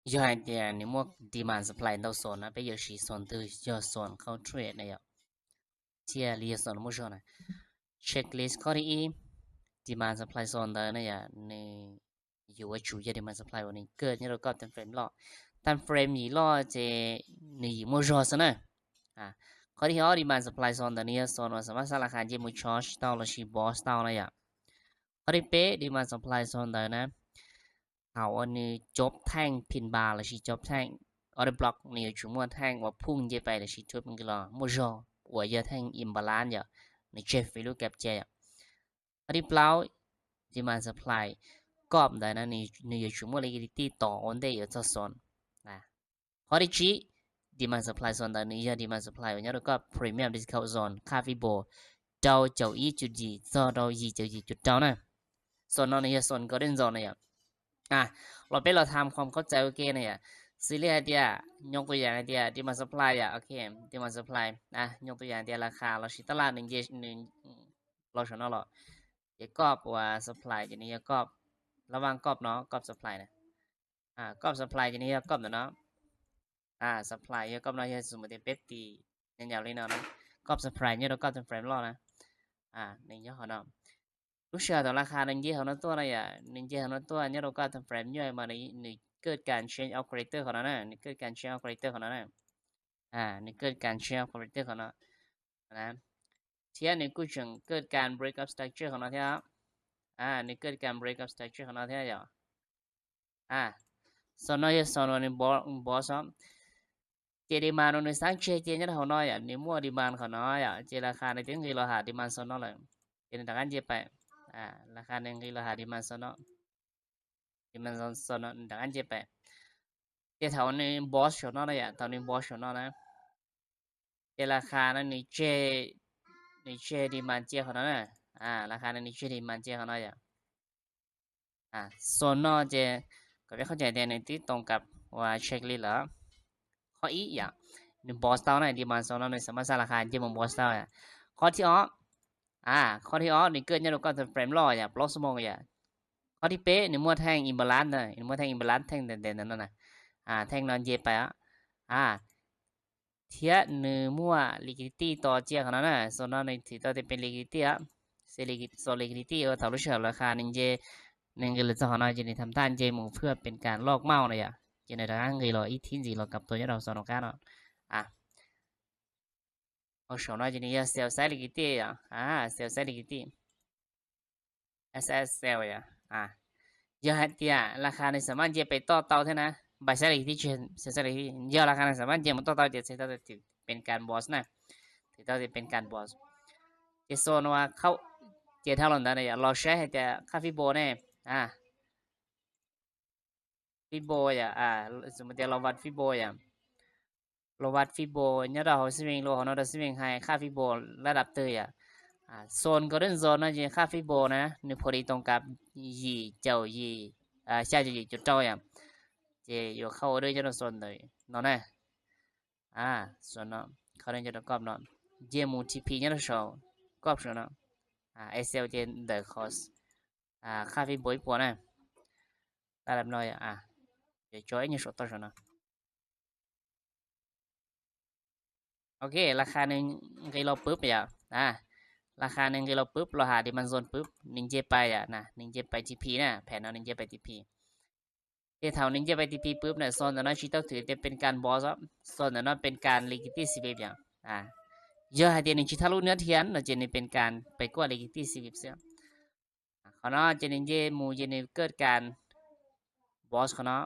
Yo hãy tia ni muak demand supply tau son na, pe yo shi son tu yo son khau trade na yo. Tia li yo son mo son na. Checklist khau ti i, demand supply son tau na yo, ni yo wa chu yo demand supply wa ni ke ni ro ko time frame lo. Time frame ni lo je ni yi mo jo son na. A, khau ti ho demand supply son tau ni yo son wa sa ma sa la khan je mo charge tau lo shi boss tau na yo. Khau ti pe demand supply son tau na. ເຮົາອັນນີ້ຈົບແທ່ງພິນບາ ລະຊິຈົບແທ່ງ order block ນີ້ຈຸມວນແທ່ງວ່າພຸ່ງເຈໄປ ລະຊິຈົບມັນກໍລອ ໝົດໂຈ ອວຍເຍແທ່ງ imbalance ຢະ ໃນເຈຟ value gap ເຈ ອະ ອັນນີ້ເປົ່າ demand supply ກອບໄດ້ນະ ນີ້ ນີ້ຢູ່ຈຸມວນ liquidity ຕໍ່ on day ຢູ່ຈະສອນ ນະ. ຂໍ້ທີສີ່ demand supply ສ່ວນໃດ ນີ້ຢາ demand supply ຍາດກັບ premium discount zone ຄ່າ fibo ເຈົ້າເຈົ້າອີຈຸດຢີ ເຈົ້າເຈົ້າອີເຈົ້າອີຈຸດເຈົ້ານະ ສ່ວນນອນນີ້ຢາ ສ່ວນ golden zone ນະຢາ ອາ ລາວໄປລາວທຳຄວາມເຂົ້າໃຈໂອເຄນະຢາ ຊິເລີຍເດຍ ຍົກຕົວຢ່າງເດຍ demand supply ອາ ໂອເຄ demand supply ອາ ຍົກຕົວຢ່າງເດຍ ລາຄາລາວຊິຕະຫຼາດໜຶ່ງເຢ ໜຶ່ງ ລາວຊະນອລ ເຢກອບວ່າ supply ຈະນີ້ຢາກອບ ລະຫວ່າງກອບເນາະ ກອບ supply ນະ ອາ ກອບ supply ຈະນີ້ຢາກອບນະເນາະ ອາ supply ຢາກອບເນາະ ຢາ ສົມມຸດເປັດຕີ ຍາວໆເລີຍເນາະ ກອບ supply ຍາດກັບ time frame ລອນະ ອາ ນີ້ຍາວເນາະ ລູກເສືອຕອນລາຄາໜຶ່ງເຢເຮົານຳຕົວນະຢາ ໜຶ່ງເຢເຮົານຳຕົວຍາດກັບ time frame ຍ່ອຍມາ ນີ້ ນີ້ເກີດການ change of character ເຂົານະ ນີ້ເກີດການ change of character ເຂົານະ ອາ ນີ້ເກີດການ change of character ເຂົານະ ນະ ທຽນນີ້ກູເຈີງເກີດການ break of structure ເຂົານະ ທຽນ ອາ ນີ້ເກີດການ break of structure ເຂົານະ ທຽນຢາ ອາ ສອນນອຍ ສອນນອຍ ນີ້ boss ເຈດີມານອນນີ້ສັງເຈ ເຈຍະເຮົານ້ອຍ ອາ ນີ້ມົວດີມານເຂົານ້ອຍ ອາ ເຈລາຄາໃນເຖິງທີ່ລາຄາດີມານສອນນອຍເລີຍ ເຈນດັງອັນເຈໄປ ອາ ລາຄາໜຶ່ງທີ່ລາຄາດີມານສອນນອຍ ທີ່ມັນສອນ ສອນເນາະ ດັ່ງອັນເຈໄປ ເຈເທົ່ານີ້ boss ເນາະ ນະຢາ ເທົ່ານີ້ boss ເນາະ ນະ ເຈລາຄານັ້ນນີ້ ເຈ ນີ້ ເຈດີມານ ເຈເຂົາເນາະ ນະ ອາ ລາຄານັ້ນນີ້ ເຈດີມານ ເຈເຂົາເນາະ ຢາ ອາ ສອນເນາະ ເຈ ກໍໄປເຂົ້າໃຈແຕ່ໃນທີ່ຕົງກັບວ່າ checklist ລະ ຂໍ້ອີກຢ່າງ ໜຶ່ງ boss ເຕົ້ານະ demand ສອງເນາະ ໜຶ່ງ ສາມາດສ້າງລາຄາ ເຈໝົງ boss ເຕົ້າ ອາ ຂໍ້ທີ່ອອກ ອາ ຂໍ້ທີ່ອອກນີ້ເກີດຍາດກັບ time frame ລອ ຢ່າ plus ສະໝອງ ຢ່າ ຂໍ້ທີ່ເປະນີ້ມົວແທ່ງ imbalance ນະ ນີ້ມົວແທ່ງ imbalance ແທ່ງແດງໆນັ້ນນະ ອາ ແທ່ງນອນເຢໄປ ອາ ອາ ທຽນນີ້ມົວ liquidity ຕໍ່ເຈຍຂະໜາດນະ ສ່ວນນັ້ນນີ້ຖືເຕົາເປັນ liquidity ອະ ເສຍ liquidity ເສຍ liquidity ເອີ ຖ້າລູກເສືອລາຄາໜຶ່ງເຈ ໜຶ່ງເຈເລີຍເຈົ້າຂະໜາດ ຈະນີ້ທຳທ່ານເຈໝູເພື່ອເປັນການລອກເມົານະ ຢ່າ ຈະໄດ້ທາງເກລອ ອີກທີນຊິລອກກັບຕົວຍາດອກສອນອອກການເນາະ ອາ ອອກສອນອອກ ຈະນີ້ເຊວໃຊ້ liquidity ອະ ອາ ເຊວໃຊ້ liquidity ເອສເອສ ເຊວ ອະ ອາ ເຍອະແຮະ ເຕຍ ລາຄານີ້ສາມາດເຈໄປຕໍ່ເຕົາແທ້ນະ ບາຍໃຊ້ liquidity ເຊວໃຊ້ liquidity ເຍອະ ລາຄານີ້ສາມາດເຈມາຕໍ່ເຕົາ ເຈເຊວເຕົາ ຖືເປັນການ boss ນະ ຖືເຕົາເປັນການ boss ເຈໂຊນວ່າເຂົ້າ ເຈເທົ່າລອນດານ ລອງໃຊ້ໃຫ້ແຕ່ຄ່າ fibo ແນ່ ອາ fibo ອະ ອາ ສົມມຸດວ່າລາວັດ fibo ອະ ລາວັດ fibo ຍາດເຮົາ swing low ເຮົາເນາະ swing high ຄ່າ fibo ລະດັບເຕີຍ ອາ ໂຊນ golden zone ນະ ເຈຄ່າ fibo ນະ ນີ້ພໍດີຕົງກັບ ຢີເຈົ້າຢີ ອາ ຊາເຈົ້າຢີຈຸດເຈົ້າ ອະ ເຈຢູ່ເຂົ້າເດີຍາດໂຊນເລີຍເນາະ ນະ ອາ ສ່ວນເນາະ ເຂົ້າເດີຍາດກອບເນາະ ເຈໝູ ທີພີ ຍາດໂຊນ ກອບໂຊນເນາະ ອາ ເອສແອລ ເຈເດີຄອສ ອາ ຄ່າ fibo ປົວນະ ລະດັບນ້ອຍ ອາ ຈອຍ ຍາດໂຊນຕໍ່ເນາະ ໂອເຄ ລາຄາໜຶ່ງເກໂລປຶບ ອາ ລາຄາໜຶ່ງເກໂລປຶບ ລາຄາທີ່ມັນໂຊນປຶບ ໜຶ່ງເຈໄປ ອາ ນະ ໜຶ່ງເຈໄປ ທີພີ ນະ ແຜນເຮົາ ໜຶ່ງເຈໄປ ທີພີ ເດເທົ່າໜຶ່ງເຈໄປ ທີພີ ປຶບ ນະ ໂຊນນັ້ນຊິຕ້ອງຖືເປັນການ boss ໂຊນນັ້ນເປັນການ liquidity sweep ອາ ເຍອະໃຫ້ເດໜຶ່ງຊິທະລຸເນື້ອທຽນ ເນາະ ເຈນີ້ເປັນການໄປກວດ liquidity sweep ເສຍ ຂະເນາະ ເຈນີ້ເຈໝູ ເຈນີ້ເກີດການ boss ຂະເນາະ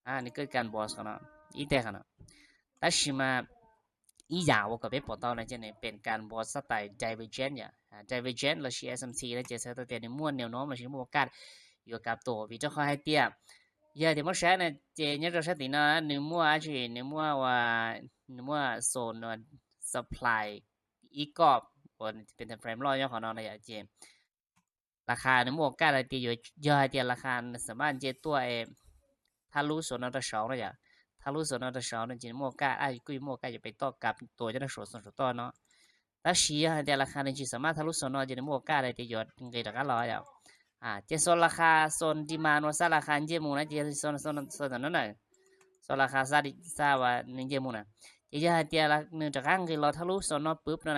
ອາ ນີ້ເກີດການ boss ຂະເນາະ ອີແຕກຂະເນາະ ແຕ່ຊິມາ ອີຢາວກໍເປັນປອນເຕົານະ ເຈນີ້ເປັນການ boss style divergent ອາ divergent ລະຊິ ເອສເອັມທີ ລະເຈເຊຕເຕນມ່ວນແນວໂນ້ມ ລະຊິມີໂອກາດຢູ່ກັບໂຕ ວິຈາຄອນໃຫ້ເຕຍ ເຍອະທີ່ໝົດແຊນະ ເຈຍະໂຕແຊຕິນະ ໜຶ່ງມົວອາຊີ ໜຶ່ງມົວວ່າ ໜຶ່ງມົວໂຊນ supply ອີກອບ ເປັນ time frame ລອຍຂອງເນາະ ເຈ ລາຄາໃນໝວກກາດໄດ້ຕີຢູ່ ເຍອະໃຫ້ເຕຍ ລາຄາສາມາດເຈຕົວເອ ທະລຸໂຊນອັນຕະສອງໄດ້ ທະລຸໂຊນອັນຕະສອງນັ້ນ ເຈໝວກກາດ ອາດກຸຍໝວກກາດຈະໄປຕໍ່ກັບຕົວຈະໄດ້ໂຊນ ໂຊນຕໍ່ເນາະ ຕາຊີໃຫ້ເຕຍ ລາຄານີ້ຊິສາມາດທະລຸໂຊນເນາະ ເຈໝວກກາດໄດ້ຕີຢູ່ ເກຕະກາລອຍ ອາ ອາ ຈະສອນລາຄາ ສອນດີມານວ່າຊາລາຄາເຈມູນະ ຈະສອນ ສອນ ສອນນັ້ນນະ ສອນລາຄາຊາ ຊາວ່າເຈມູນະ ຈະຢາກໃຫ້ຕຽວລະໜຶ່ງຕະກາງ ເງີລໍທະລຸສອນນອປຶບນະ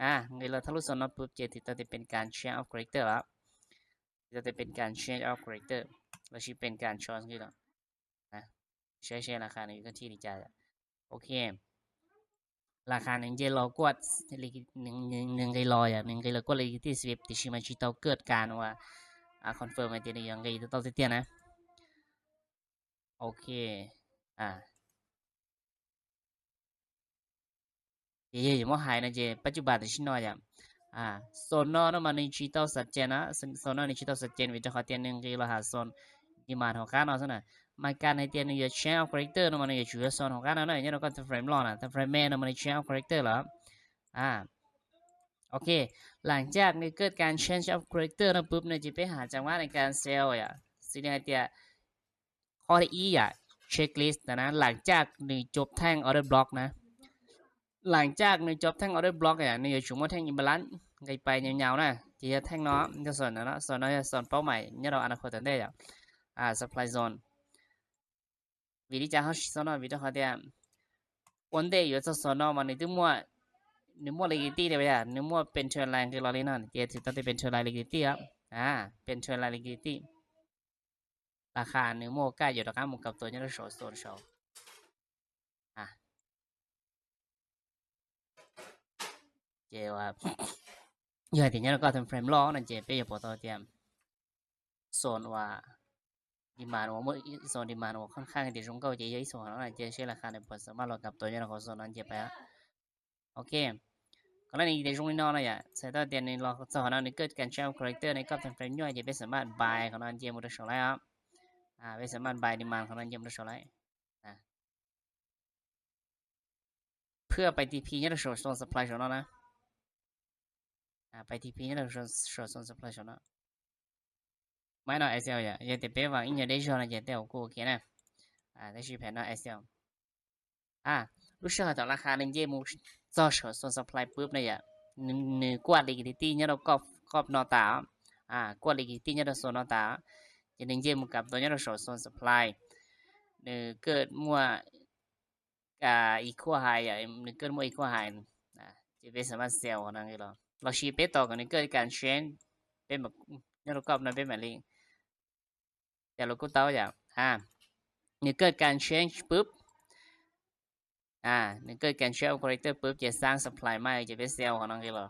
ອາ ເງີລໍທະລຸສອນນອປຶບ ຈະຖືຕ້ອງເປັນການ change of character ລະ ຈະເປັນການ change of character ລະຊິເປັນການ choice ນີ້ລະ ນະ ໃຊ້ ໃຊ້ລາຄາໜຶ່ງຢູ່ກັນທີ່ນີ້ຈ້າ ໂອເຄ ລາຄາໜຶ່ງເຈລໍກວດ ໜຶ່ງ ໜຶ່ງ ໜຶ່ງເຈລໍ ໜຶ່ງເຈລໍກວດ liquidity sweep ທີ່ຊິມາຊິຕ້ອງເກີດການວ່າ ອາ confirm ໄວ້ທີ່ນີ້ ຍັງເຈຕ້ອງເຮັດນະ ໂອເຄ ອາ ເຈ ເຈບໍ່ຫາຍນະ ເຈ ປັດຈຸບັນຊິໜ້ອຍອະ ອາ ສອນນອນອກມານີ້ຊິຕ້ອງຊັດເຈນນະ ສອນນອນນີ້ຊິຕ້ອງຊັດເຈນ ວິຈາຂອຕຽນໜຶ່ງເຈລໍຫາສອນດີມານຂອງການເນາະຊັ້ນນະ ມາການໃຫ້ຕຽນນີ້ change of character ນະ ມັນຢູ່ຈຸດສອນຂອງການເນາະ ຍາດອກກັບ time frame ລໍນະ time frame ແມ່ນມັນ change of character ລະ ອາ ໂອເຄ ຫຼັງຈາກນີ້ເກີດການ change of character ນະປຶບນະ ຈະໄປຫາຈັງຫວະໃນການ sell ອະ ຊິໄດ້ໃຫ້ຕຽວ ຂໍ້ທີອີອະ checklist ນະ ຫຼັງຈາກນີ້ຈົບແທ່ງ order block ນະ ຫຼັງຈາກນີ້ຈົບແທ່ງ order block ອະ ນີ້ຢູ່ຊຸມແທ່ງ imbalance ໄປຍາວໆນະ ຈະເຮັດແທ່ງເນາະ ຈະສອນເນາະ ສອນເນາະ ສອນເປົ້າໝາຍ ຍາດອກອະນາຄົດໄດ້ອະ ອາ supply zone ວິທີຈາເຮົາສອນເນາະ ວິທີເຮົາແຕ່ one day ຢູ່ຈະສອນເນາະ ມັນນີ້ຖືໝວດ ນີ້ໝວດ liquidity ໄດ້ບໍ່ຍາ ນີ້ໝວດເປັນ trend line ຄືລອລີນະ ເຈຖືຕ້ອງເປັນ trend line liquidity ອະ ອາ ເປັນ trend line liquidity ລາຄານີ້ມີໂອກາດຢູ່ດອກ ໝູ່ກັບຕົວຍາດອກສອງໂຊນສອງ ອາ ເຈວ່າ ຢູ່ໃຫ້ຕິຍາດອກກັບ time frame ລໍນະ ເຈເປຍາປອຕອຕຽມ ໂຊນວ່າ demand ວ່າ ໂຊນ demand ວ່າຄ່ອນຂ້າງທີ່ສູງເກົ່າ ເຈຢູ່ໂຊນນັ້ນນະ ເຈເຊັກລາຄາໃນ ບໍ່ສາມາດລໍກັບຕົວຍາດອກສອງໂຊນນັ້ນ ເຈໄປ ໂອເຄ ກໍລະນີໃນຊ່ວງນີ້ເນາະ ໃສ່ຕໍ່ແຕ່ໃນລອກສອນເນາະ ໃນເກີດການ change of character ໃນກອບ time frame ຍ່ອຍ ຈະໄປສາມາດ buy ຂອງນັ້ນ ເຈໝົດທັງສອງໄດ້ອະ ອາ ໄປສາມາດ buy demand ຂອງນັ້ນ ເຈໝົດທັງສອງໄດ້ ອາ ເພື່ອໄປ TP ຍາດອກສອງໂຊນ supply ເນາະ ອາ ໄປ TP ຍາດອກສອງໂຊນ supply ເນາະ ໄມ້ເນາະ SL ຢາ ຢາແຕ່ເປວ່າ in your direction ນະ ຢາແຕ່ໂອເຄນະ ອາ ໄດ້ຊິແຜນເນາະ SL ອາ ລູກເສືອເຂົາເຈົ້າລາຄາໜຶ່ງເຈມູນ ຈອດສອນ supply ປຶບນະຢາ ໜຶ່ງ ກວາດ liquidity ຍາດອກກັບ ກັບນອກຕາ ອາ ກວາດ liquidity ຍາດອກສອນນອກຕາ ຈະໜຶ່ງເຈມູນກັບຕົວຍາດອກສອນ supply ໜຶ່ງເກີດມົວ ກະ equal high ອະ ໜຶ່ງເກີດມົວ equal high ອາ ຈະເປັນສາມາດ sell ນຳຢູ່ລະ ລະຊິເປັນຕໍ່ກັນ ໜຶ່ງເກີດການ change ເປັນແບບ ຍາດອກກັບນະ ເປັນແບບນີ້ ແຕ່ລະກູເຕົາຢາ ອາ ນີ້ເກີດການ change ປຶບ ອາ ນີ້ເກີດການ change of character ປຶບ ຈະສ້າງ supply ໃໝ່ ຈະໄປ sell ຂອງນາງເອງເລີຍ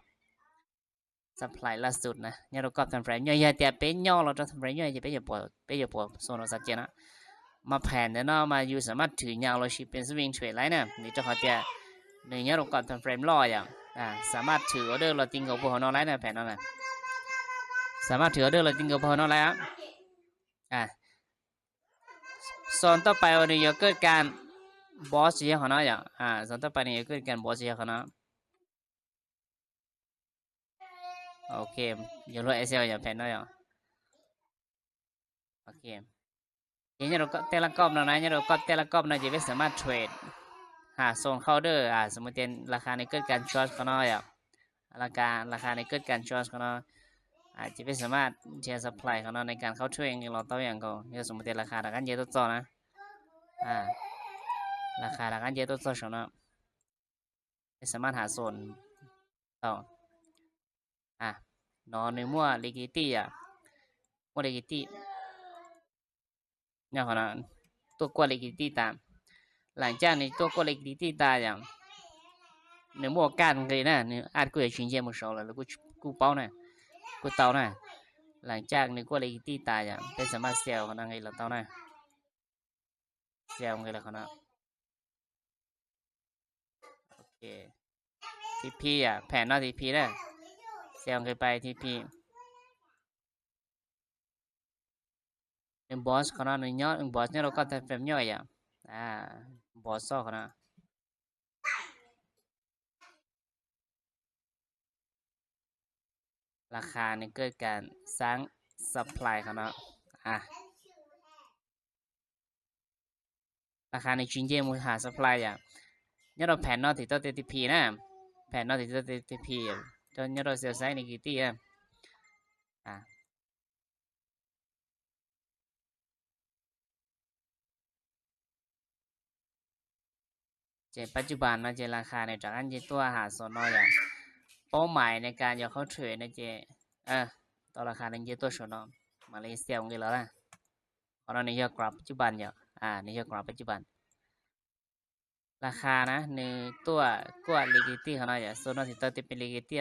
supply ລ່າສຸດນະ ຍາດອກກັບ time frame ຍ່ອຍ ຢ່າແຕ່ເປັນຫຍໍ້ລະ time frame ຍ່ອຍ ຈະເປັນຫຍໍ້ ເປັນຫຍໍ້ໂຊນຊັດເຈນນະ ມາແຜນເນາະ ມາຢູ່ສາມາດຖືຍາວ ລະຊິເປັນ swing trade ໄດ້ນະ ນີ້ເຈົ້າຂອງແຕ່ ນີ້ຍາດອກກັບ time frame ລອຍ ອາ ສາມາດຖື order ລະຕິງເຂົ້າພວກເຮົານອນໄດ້ນະ ແຜນເຮົານະ ສາມາດຖື order ລະຕິງເຂົ້າພວກເຮົານອນໄດ້ອະ ອາ ໂຊນຕໍ່ໄປ ອັນນີ້ຈະເກີດການ bounce ເນາະ ອາ ໂຊນຕໍ່ໄປນີ້ຈະເກີດການ bounce ເນາະ ໂອເຄ ຢູ່ລົດ SL ຢ່າແຜນເນາະ ໂອເຄ ເຫັນຍາດອກກັບແຕ່ລະກອບເນາະ ຍາດອກກັບແຕ່ລະກອບເນາະ ຈະໄປສາມາດເທຣດ ຫາໂຊນເຂົ້າເດີ ອາ ສົມມຸດເປັນລາຄານີ້ເກີດການ short ເນາະ ລາຄາ ລາຄານີ້ເກີດການ short ເນາະ ອາ ຈະໄປສາມາດ share supply ເນາະ ໃນການເຂົ້າເທຣດ ລອຕເຕົາຫຍັງກໍ ສົມມຸດເປັນລາຄາທາງການເຈໂຕຈອນະ ອາ ລາຄາທາງການເຈໂຕຈອນເນາະ ໄປສາມາດຫາໂຊນຕໍ່ ອາ ນອນໃນມົວ liquidity ອະ ມົວ liquidity ເນາະ ຕົວກວດ liquidity ຕາມ ຫຼັງຈາກນີ້ຕົວກວດ liquidity ຕາມ ໃນມົວການເລີຍນະ ອາດກູຈະຊິງເຈມສອງ ແລ້ວກູ ກູເປົານະ ກູເຕົານະ ຫຼັງຈາກນີ້ກວດ liquidity ຕາມ ເປັນສາມາດ sell ຂອງນາງເອງລະເຕົານະ sell ເລີຍລະເນາະ ໂອເຄ TP ອະ ແຜນເນາະ TP ເດີ sell ຂຶ້ນໄປ TP ເປັນ bounce ຂະໜາດໜຶ່ງ ຍອດ bounce ຍອດ ແລ້ວກໍ time frame ຍ່ອຍ ອາ bounce ຂະໜາດ ລາຄານີ້ເກີດການສ້າງ supply ເນາະ ອາ ລາຄານີ້ຈິງເຈມູນຫາ supply ອະ ຍອດ ແຜນເນາະ ທີ່ຕໍ່ TP ນະ ແຜນເນາະ ທີ່ຕໍ່ TP ຍອດ sell side liquidity ອະ ອາ ເຈົ້າ ປັດຈຸບັນເນາະ ເຈົ້າ ລາຄາໃນຕອນນັ້ນ ເຈົ້າ ຕົວະຫ້າສອງເນາະ ເຈົ້າ ເປົ້າໝາຍໃນການຢາກເຂົ້າເທຣດເນາະ ເຈົ້າ ເອີ ຕໍ່ລາຄາໜຶ່ງ ເຈົ້າ ຕົວະສອງເນາະ ມາເລເຊຍຂອງເຮົາລະ ເຮົາເນາະ ນີ້ເຈົ້າ ກຣາຟປັດຈຸບັນ ເຈົ້າ ອາ ນີ້ເຈົ້າ ກຣາຟປັດຈຸບັນ ລາຄານະ ໜຶ່ງຕົວະກວດ liquidity ຂອງເຮົາ ເຈົ້າ ສ່ວນເຮົາຊິເຕີມເປັນ liquidity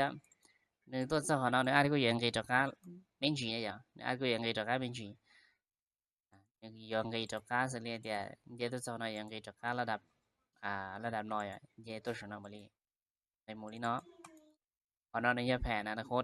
ໜຶ່ງຕົວະຂອງເຮົາ ໜຶ່ງອາດກວດ ເຈົ້າ ເງິນຕາ ເຈົ້າ ເງິນຕາ ເຈົ້າ ເງິນຕາ ເຈົ້າ ເຈົ້າ ເງິນຕາ ເຈົ້າ ລະດັບ ອາ ລະດັບນ້ອຍ ເຈົ້າ ຕົວະຂອງເຮົາ ມາລີ ໄດ້ໝົດລີເນາະ ເຮົາເນາະ ໃນແຜນອະນາຄົດ